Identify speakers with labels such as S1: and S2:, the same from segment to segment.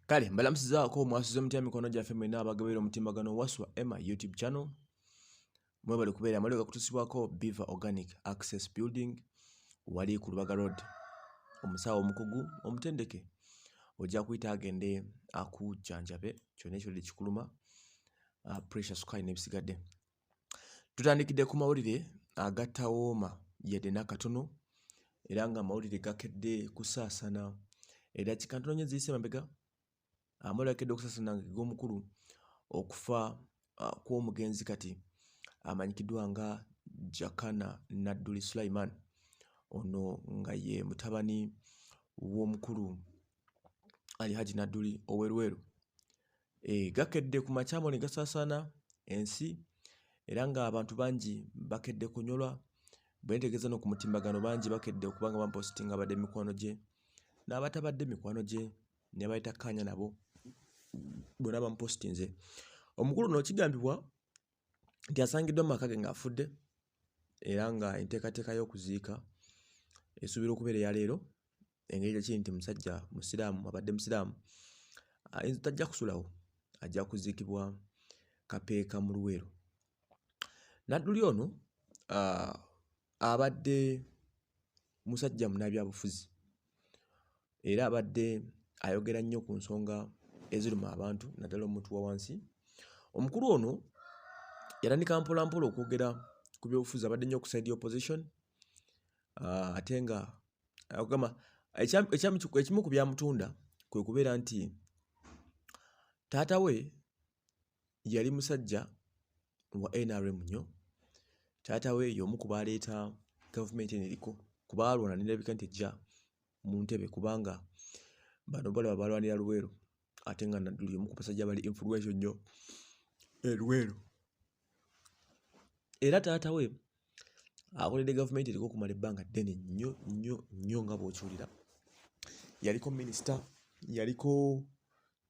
S1: Kale mbalamusizaako, mwasuze mutya mikono gyaffe mwenna abagabira omutimbagano Waswa Emma YouTube channel? Mwebale kubeera. Amawulire gakutuusibwako Biva Organic Access Building, wali ku Lubaga Road. Omusawo omukugu omutendeke ojja kuyita agende akujjanjabe kyonna ekirwadde kikuluma, pressure, sukaali n'ebisigadde. Tutandikidde ku mawulire agatawooma yadde n'akatono, era nga amawulire gakedde kusaasana eddakiika ntono nnyo ziyise mabega. Amawulire gakedde okusaasana nga g'omukulu okufa kw'omugenzi kati amanyikiddwa nga Jakana Nadduli Sulaiman, ono nga ye mutabani w'omukulu Ali Haji Nadduli ow'e Luweero. Gakedde ku makya ne gasaasaana ensi, era ng'abantu bangi bakedde kunyolwa. Bwe ntegeeza no ku mutimbagano, bangi bakedde okuba nga bamupositinga, abadde mikwano gye n'abatabadde mikwano gye ne bayitakkaanya nabo, bonna bamupositinze. Omukulu ono kigambibwa nti asangiddwa mu maka ge ng'afudde, era nga enteekateeka y'okuziika esuubirwa okubeera eya leero. Engeri gyekiri nti musajja musiraamu, abadde musiraamu, ayinza tajja kusulawo, ajja kuziikibwa Kapeeka mu Luweero. Nadduli ono abadde musajja munnabyabufuzi, era abadde ayogera nnyo ku nsonga eziruma abantu, naddala omuntu wa wansi. Omukulu ono yatandika mpola mpola okwogera ku byobufuzi, abadde nnyo ku side opposition, ate nga okugamba ekimu ku byamutunda kwe kubeera nti taata we yali musajja wa NRM nnyo. Taata we y'omu ku baaleeta gavumenti eno eriko, ku baalwana nerabika nti ejja mu ntebe, kubanga bano balaba balwanira Luweero, ate nga Nadduli y'omu ku basajja bali influential nnyo e Luweero. Era taata we akoledde gavumenti eriko okumala ebbanga ddene nnyo nnyo nnyo nga bw'okiwulira. Yaliko minisita, yaliko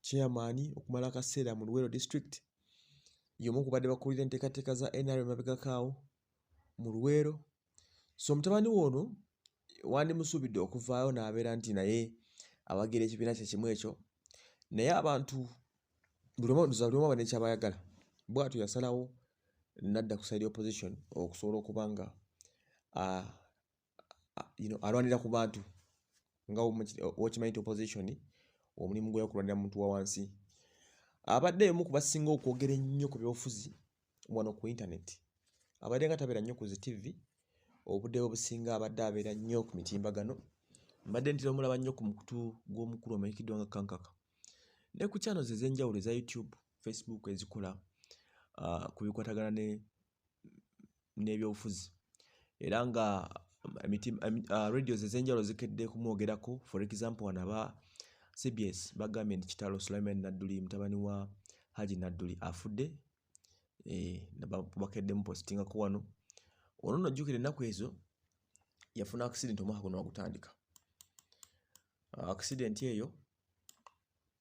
S1: chairman okumala akaseera mu Luweero District, y'omu ku badde bakulira enteekateeka za NRM mabegako awo mu Luweero. So mutabani we ono wandimusuubidde okuvaayo n'abeera nti naye awagira ekibiina kye kimu ekyo, naye abantu buli omu buli omu aba ne ky'aba ayagala. Bw'atyo yasalawo n'adda ku side opposition okusobola okuba nga alwanira ku bantu, nga wokimanyi nti opposition omulimu gwayo kulwanira muntu wa wansi. Abadde omu ku basinga okwogera ennyo ku byobufuzi wano ku internet. Abadde nga tabeera nnyo ku zi TV, obudde obusinga abadde abeera nnyo ku mitimbagano. Mbadde ntera omulaba nnyo ku mukutu gw'omukulu omanyikiddwa nga Kankaka ne ku channels ez'enjawulo eza YouTube, Facebook ezikola ku bikwatagana n'ebyobufuzi, era nga radios ez'enjawulo zikedde kumwogerako. For example, wano aba CBS bagambye nti kitalo, Sulaiman Nadduli mutabani wa Haji Nadduli afudde. Bakedde mupositingako wano. Ono nno jjukira ennaku ezo yafuna accident omwaka guno wagutandika. Accident eyo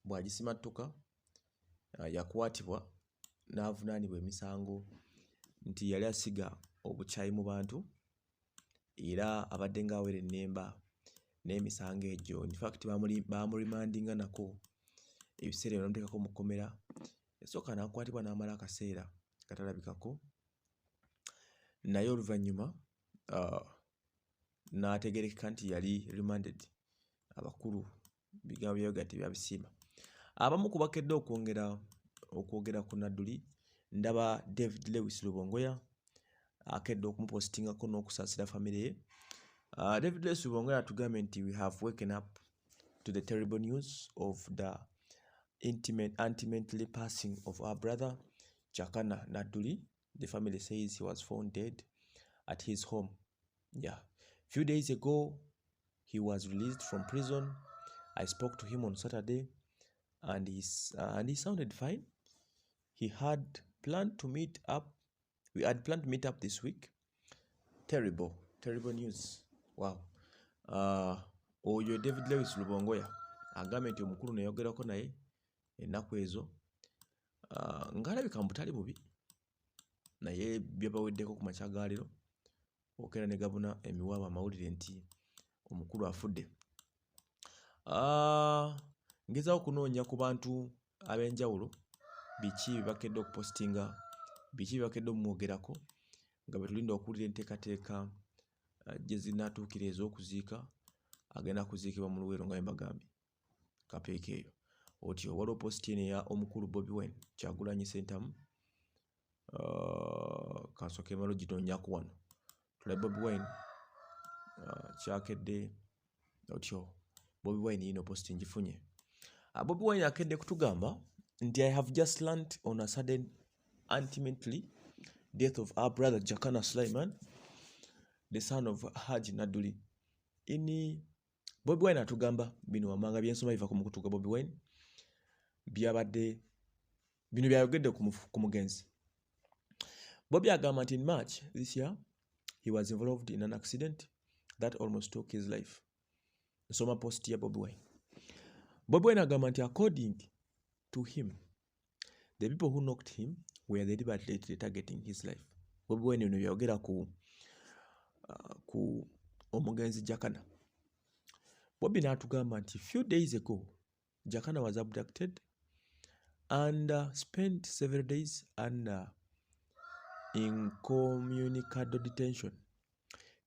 S1: bw'agisimattuka, yakwatibwa n'avunaanibwa emisango nti yali asiga obukyayi mu bantu, era abadde ng'awera ennemba n'emisango egyo. In fact, baamuremandinga nako ebiseera ebyo, bamuteekako mu kkomera. Yasooka n'akwatibwa n'amala akaseera katalabikako, naye oluvannyuma n'ategeerekeka nti yali remanded. Abakulu bigambo byayogera tebyabisiima. Abamu ku bakedde okwongera okwogera ku Nadduli, ndaba David Lewis Lubongoya akedde okumupositingako n'okusaasira famire ye. David Lewis Lubongoya atugambye nti, "We have waken up to the terrible news of the intimate ultimately passing of our brother Jakana Nadduli. The family says he was found dead at his home. Yeah, few days ago he was released from prison. I spoke to him on Saturday and he sounded fine. He had planned to meet up, we had planned to meet up this week. Terrible, terrible news." Wow. Oyo David Lewis Lubongoya agambye nti omukulu neyogerako naye ennaku ezo, ng'alabika mu butali bubi, naye byebaweddeko ku makya ga leero okeera ne gabuna emiwaabo amawulire nti omukulu afudde. Ngezaako okunoonya ku bantu ab'enjawulo biki bye bakedde okupositinga, biki bye bakedde okumwogerako nga bwe tulinda okuwulira enteekateeka gye zinaatuukira ez'okuziika. Agenda kuziikibwa mu Luweero nga bwe mbagambye. Kapeeka eyo otyo waliwo post eno eya omukulu Bobi Wine Kyagulanyi Ssentamu. Kansooke mmale oginoonyaako wano tulabe Bobi Wine kyakedde otyo. Bobi Wine yiino post ngifunye. Bobi Wine akedde kutugamba nti, "I have just learnt on a sudden untimely death of our brother Jakana Sulaiman, the son of Haji Nadduli." In Bobi Wine atugamba bino wammanga byensoma biva ku mukutu gwa Bobi Wine, byabadde bino byayogedde ku mugenzi. Bobi agamba nti in March this year he was involved in an accident that almost took his life. Nsoma post ya Bobi Wine. Bobi Wine agamba nti according to him, the people who knocked him were deliberately targeting his life. Bobi Wine bino byayogera ku omugenzi Jakana. Bobi n'atugamba nti few days ago Jakana was abducted and spent several days under incommunicado detention.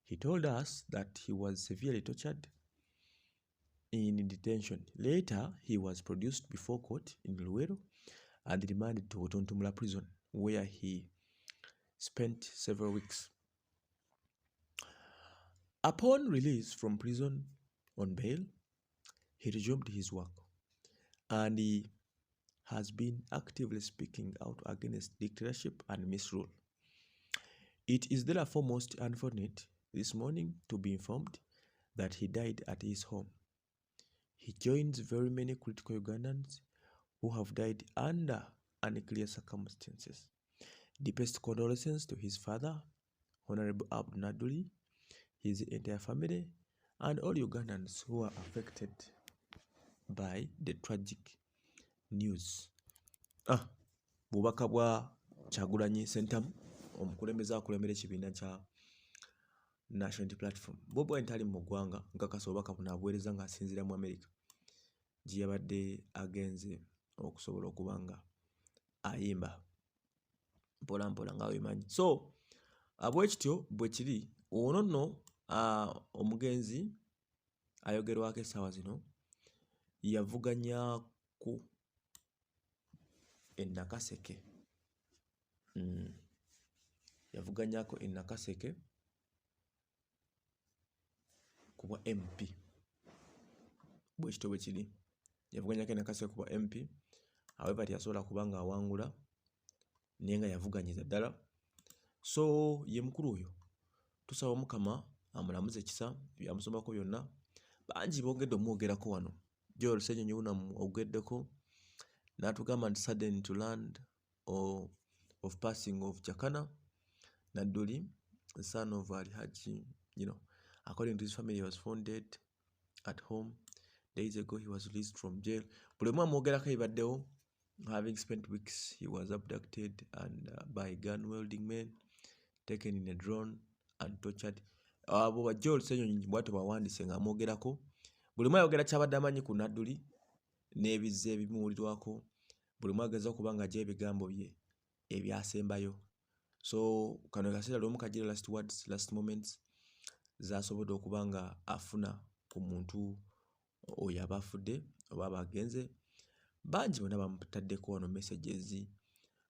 S1: He told us that he was severely tortured in detention. Later, he was produced before court in Luwero and remanded to Otuntumula prison, where he spent several weeks. Upon release from prison on bail, he resumed his work and he has been actively speaking out against dictatorship and misrule. It is therefore most unfortunate this morning to be informed that he died at his home. He joins very many critical Ugandans who have died under unclear circumstances. Deepest condolences to his father, Honorable Abdu Nadduli, his entire family, and all Ugandans who are affected by the tragic news. Ah, bubaka bwa Kyagulanyi Ssentamu, omukulembeze akulembera ekibiina kya National Unity Platform. Bobi Wine tali mu ggwanga, nkakasa obubaka buno abuweereza ng'asinziira mu America gye yabadde agenze okusobola okuba nga ayimba mpola mpola nga bw'obimanyi. So bwe kityo bwe kiri. Ono nno omugenzi ayogerwako essaawa zino yavuganyaku e Nakaseke. Yavuganyaako e Nakaseke ku bwa MP. Bwe kityo bwe kiri. Yavuganyaako e Nakaseke ku bwa MP, however teyasobola kuba ng'awangula naye nga yavuganyiza ddala. So ye mukulu oyo. Tusaba Omukama amulamuze ekisa ebyamusobako byonna. Bangi boogedde omwogerako wano. Joel Ssenyonyi wuuno amwogeddeko n'atugamba nti saddened to learn of passing of Jakana Nadduli, the son of Ali Haji. According to his family, he was found dead at home. Days ago, he was released from jail. Buli omu amwogerako ebibaddewo. Having spent weeks, he was abducted and by gun-wielding men, taken in a drone and tortured. Abo ba Joel Ssenyonyi bw'atyo bw'awandiise ng'amwogerako. Buli omu ayogera ky'abadde amanyi ku Nadduli n'ebizze ebimuwulirwako. Buli omu agezaako okuba ng'aggyayo ebigambo bye ebyasembayo. So kano kaseera lumu kagira last words, last moments z'asobodde okuba nga afuna ku muntu oyo aba afudde oba aba agenze. Bangi bonna bamutaddeko wano messages,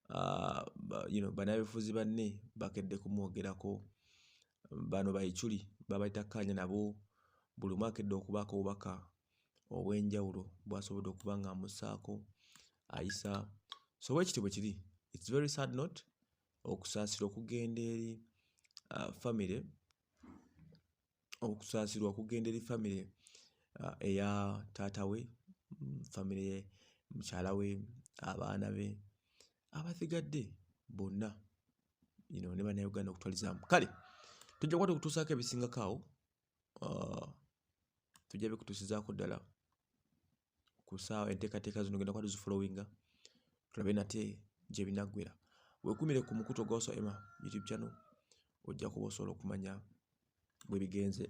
S1: bannabyabufuzi banne bakedde kumwogerako. Bano ba Iculi babatakkaanya nabo, buli omu akedde okubaako obubaka obw'enjawulo bw'asobodde okuba ng'amussaako ayisa. So bwe kityo bwe kiri. It's very sad note, okusaasira okugenda eri famire, okusaasirwa okugenda eri famire eya taata we, famire ye, mukyala we, abaana be, abasigadde bonna, ne bannayuganda okutwalizaamu. Kale tujja kuba tukutuusaako ebisingako awo, tujja bikutuusizaako ddala ku ssaawa. Enteekateeka zino ogenda kuba tuzifollowinga tulabe nate gye binaggwera. Weekuumire ku mukutu ogwa Wasswa Emma YouTube channel, ojja kuba osobola okumanya bwe bigenze.